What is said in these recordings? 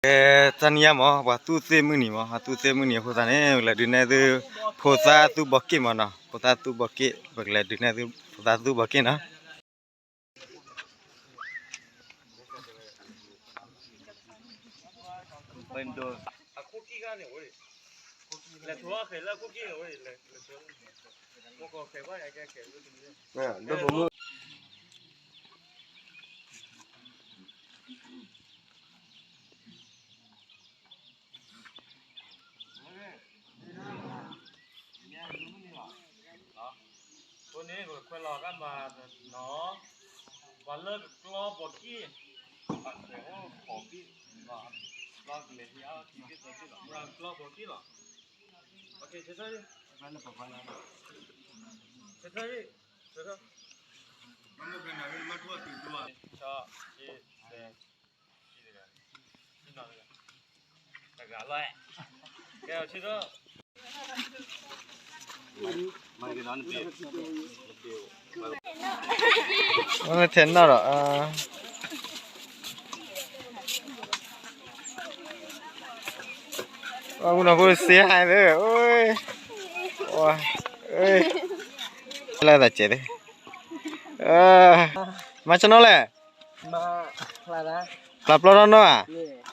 ကဲ, တနံၤညါမး ပှၤသူၣ်သ့ၣ်မုၢ်နံၤမး, ပှၤသူၣ်သ့ၣ်မုၢ်နံၤအဃိသတးန့ၣ် ပကလဲၤဒုးနဲၣ်သု ဖိသၣ်သူၣ်ဘီက့ၣ်မးနီၤ, ဖိသၣ်သူၣ်ဘီက့ၣ်, ပကလဲၤဒုးနဲၣ်သု ဖိသၣ်သူၣ်ဘီက့ၣ်နီၤ. အဃိန့ၣ် ပကခွဲးလီၤကမၤနီၤ, ပှၤလၢကကျီဘီက့ၣ်, ဘီက့ၣ်, ဘီက့ၣ်လီၤ, ပှၤကကျီဘီက့ၣ်လီၤ. ထဲနီၣ်ဒီး မုၢ်နီၢ်ဖိ say hi သ့, လၢသးစဲးသ့, မၤဆီနီၣ်လဲၣ်, ဖျးပျီထီၣ်နီၣ်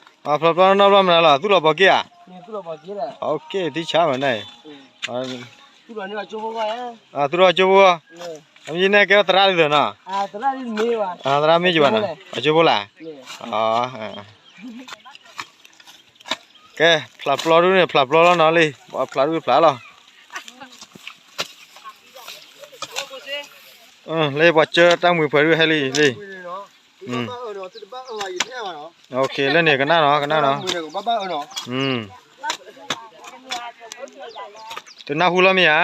ဧါ, ဖျးပျီထီၣ်နီၣ်ဘျီမနုၤလီၤ, သူၣ်လီၤဘီက့ၣ်ဧါ, ထံဆါမနၤအံၤ, သူၣ်ထီၣ်ကၠိဖိ, အမ့ၢ်နဲကဲသရၣ်ဒ်သိးနီၤ, သရၣ်မ့ၢ်ယဘၣ်နီၤ, အကၠိဖိလၢ်, ကဲ, ဖျးပျီဒုန့ၣ် ဖျးပျီလီၤနီၤလံ, ဖျးဒုဖျးလီၤ, လၢပှၤကၢတၢ်မှံၤဖၢဒုဟဲလံလံ, လၢန့ၣ် ကနၣ်နီၤ ကနၣ်နီၤ, တနၢ်ဟူလီၤမ့ၢ်ဧါ.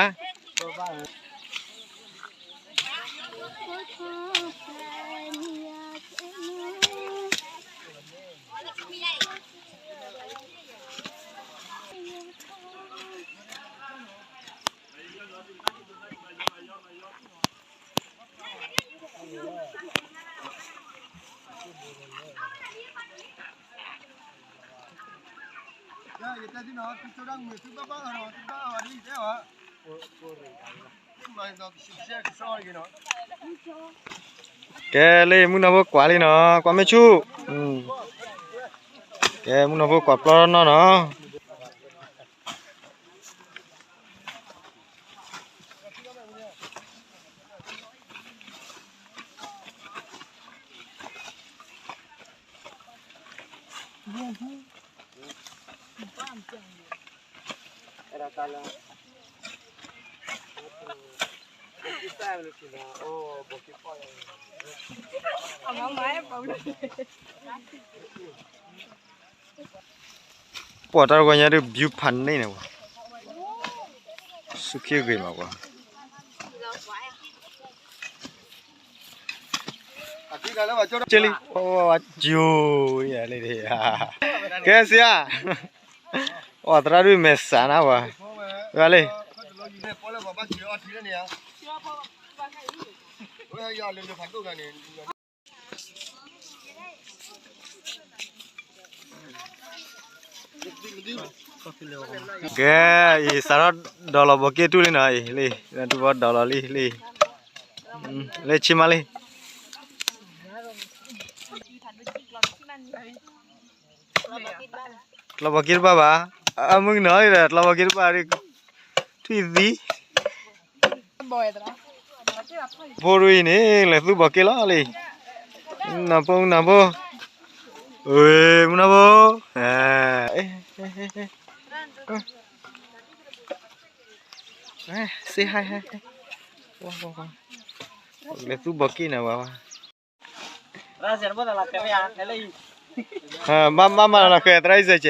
ကဲလံ မုၢ်နီၢ်ဖိကွၢ်လံနီၤ, ကွၢ်မ့ၢ်ဆူၣ်, ကဲ မုၢ်နီၢ်ဖိကွၢ်ပျီနီၢ်နီၤ. ပှၤတၢ်တဂီၤညါဒုး view ဖးန့ၣ်န့ၣ်ဝဲ, ဆူၣ်ခ့ဂ့ၤမးပှၤ ကလံ, ကၠိ, ကဲစံးဧါ, အသရၣ်ဒုးမဲာ်ဆှးနၤပှၤ, ဝဲလံ. ကဲ, အံၤစးထီၣ်ဒိးလီၤဘီးက့ၣ်တူၢ်လံနီၤ, အံၤလံ, ဒူဘီဒိးလီၤလံလံ, လၢဆံမးလံ. ကျီဘီးက့ၣ်တဘၣ်ဘၣ်, အမုၢ်နီၤဒီး ကျီဘီးက့ၣ်တဘၣ်ဒီး ထွံၣ်သံ ဖိဒိၣ်အံၤန့ၣ် လဲၤသူၣ်ဘီးက့ၣ်လီၤလံ, မုၢ်နီၢ်ဖိ မုၢ်နီၢ်ဖိ, ဝ့ၢ် မုၢ်နီၢ်ဖိ, say hi, လဲၤသူၣ်ဘီးက့ၣ်န့ၣ်ဝဲ, ဘၣ်မၤမၤလီၤဃဲၤသရၣ်အံၤစဲးကဲး,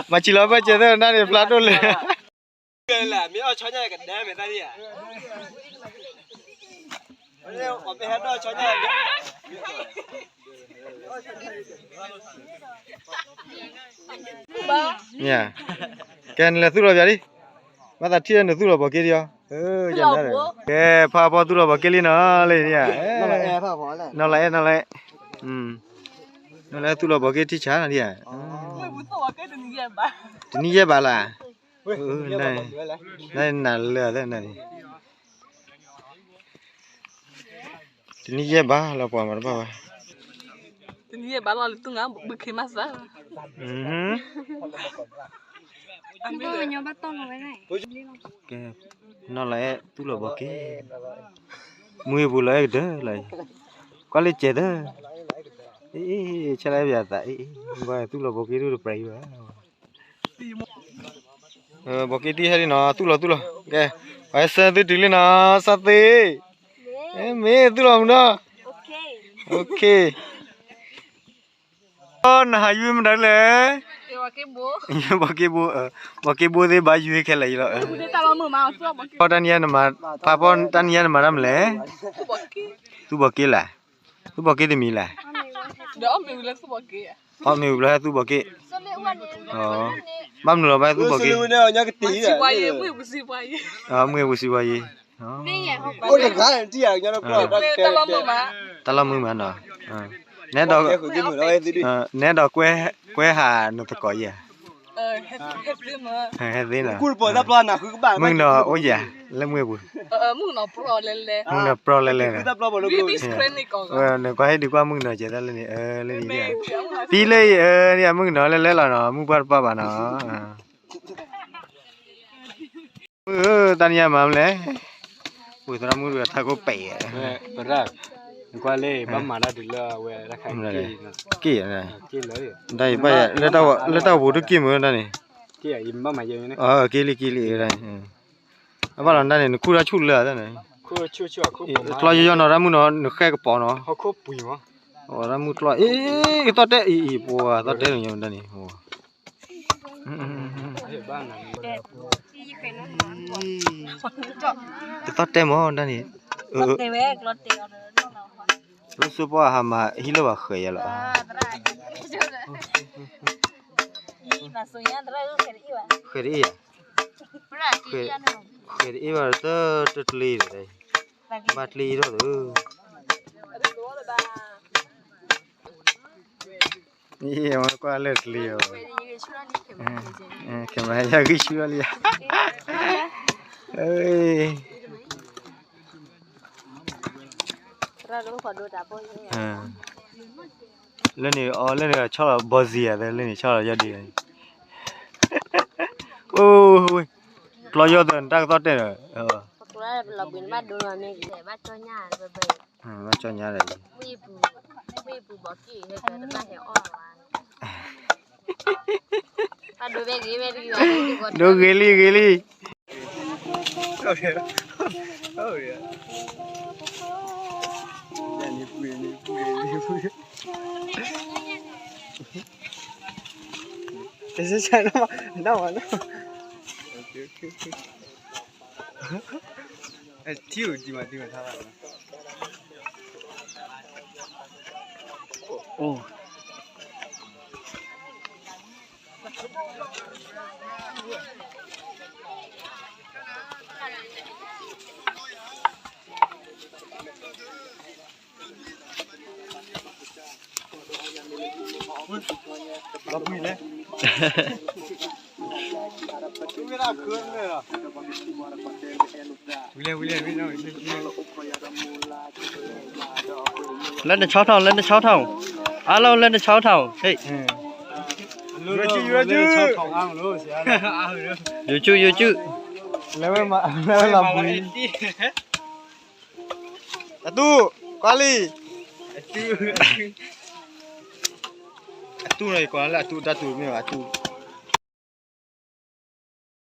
မၤဆံးလီၤဘၣ်စဲးသရၣ်န့ၣ် ဖျါဒိၣ်လၢ ကဲ နလဲၤသူၣ်လီၤပၠးလံ, ဘၣ်သးထံၣ်နသူၣ်လီၤဘီးက့ၣ်ဒံးအီၤ, ကဲ ဖးဖီသူၣ်လီၤဘီးက့လံနီၤ လၢဧါ, နီၢ်လၢအဲၣ် နီၢ်လၢအဲၣ်, နီၢ်လၢအဲၣ်သူၣ်လီၤဘီးက့ထံဆါနီၤဧါ, တနံၤယဲၢ်ဘးလၢ်, နၤလၢာ်သ့ၣ်နၤန့ၣ် တနံၤယဲၢ်ဘးလီၤ ပှၤမၤတဘၣ်ဘၣ်, တနံၤယဲၢ်ဘးလီၤ လၢသူငါဘုခ့မးသး, ကဲ နီၢ်လၢအဲၣ်သူၣ်လီၤဘီးက့, မုၢ်ပူၤလီၤအဲၣ်ကဒၢလီၤ, ကွၢ်လၢကဲသၢ, အ့ ဆဲလၢအဲၣ်ပယၤသးအ့, ဘီးသူၣ်လီၤဘီးက့ဒိၣ်တပြဲးအံၤဘၣ် ဘီးက့တံၢ်ဟဲလံနီၤ သူၣ်လီၤသူၣ်လီၤ, ကဲ ပှၤဟဲဆၢသုတုၤလံနီၤ စၢ်သ့, မ့ၢ်သူၣ်လီၤမုၢ်နီၤ, နဟးယွံမတၤလဲၣ်, ဘီးက့ဘိ, ဘီးက့ဘိသ့ၣ်ဘၣ်ယွံခဲလၢာ်အံၤလီၤ, ဖးဖီတၢ်နံၤညါနမၤတၢ်မနုၤလဲၣ်, သူၣ်ဘီးက့လဲၣ်, သူၣ်ဘီးက့တမံၤလဲၣ်, အီၣ်မ့ၤဝံၤလီၤဟဲသူၣ်ဘီးက့, ဘၣ်မနုၤလီၤဘၣ်ဟဲသူၣ်ဘီးက့, မုၢ်ပူၤစံးပှၤယံၤ, တၢ်လီၢ်မုာ်မးနီၤ, နဲဒီးကွဲဟးနသကိးယဲၢ်, ဟဲသ့နီၤ, မုၢ်ကနီၤအိၣ်ယဲၢ်လၢမုၢ်ပူၤ, မုၢ်ကနီၤပျီလဲလဲ, နကွၢ်ဟ့ၣ်ဒုးကွၢ်မုၢ်ကနီၤကဲသးလၢန့ၣ်, လၢန့ၣ်, သံလၢအံၤ မုၢ်ကနီၤလဲလဲလီၤနီၤ မုၢ်ပှၢ်တပှၢ်ဘၣ်နီၤ မုၢ်ဧၢ တၢ်နံၤညါမၤမနုၤလဲၣ်, ဝံၤသရၣ်မုၣ်တဂၤထးခိၣ်ပဲာ်, ပရၣ်, နကွၢ်လၢ ဘၣ်မၤတၢ်ဒုးလၢအဝဲတၢ်ခါက့ၢ်, က့ၢ်, တၢ်အံၤဘၣ်ယၤ လၢတၢ်ဝီၤပူၤတက့ၢ်မ့ၢ်တၢ်န့ၣ်, က့ၢ်လံက့ၢ်လံ, အဘၣ်လီၤတၢ်န့ၣ် နခူၣ်တၢ်ဆူၣ်လၢာ်တၢ်န့ၣ်, ကျီယီယီနီၤ တၢ်မုၣ်နီၤ နဃဲကပီၤနီၤ, တၢ်မုၣ်ကျီ အ့ ကသီၣ်တဲအံၤအံၤ ပှၤသီၣ်တဲန့ၣ်တၢ်န့ၣ် ကသီၣ်တဲမ့ၢ်တၢ်န့ၣ်, လၢစိပှၢ်ဟးမၤဟံၣ်လၢပှၤဃဲၤယဲလီၤ, ဃဲၤတအ့ၣ်ယၤ, ဃဲၤတအ့ၣ်ဘၣ်တၢ်တကျ့ဒီး, ဘၣ်ကျ့အ့ၣ်ထီၣ်သၢ ကွၢ်လၢကျ့အီၤ, ခဲမၤယဂံၢ်ဆူၣ်လီၤလံ, လၢန့ၣ်အီၤ လၢန့ၣ်ဆီၣ်လီၤဘီၣ်စံၤယၤသၢ လၢန့ၣ်ဆီၣ်လီၤယီၢ်ဒံး, အိၣ်ဝဲ, ကျီယီၢ်သၢ နတၢ်ကသီၣ်တဲဒီး, ဘၣ်ကၠီညါဒီး, ဒိဂ့ၤလံဂ့ၤလံ လၢနဆီထီၣ် လၢနဆီထီၣ်, အါလုံးလၢနဆီထီၣ်, ဟဲ့, ယူၤယူၤ ယူၤယူၤ, လၢဝဲမၤလီၤဘှံး အတူၢ်, ကွၢ်လံ, အတူၢ်နီၤ ယကွၢ်လၢအတူၢ် တၢ်တူၢ်မ့ၢ်ဘၣ် အတူၢ်,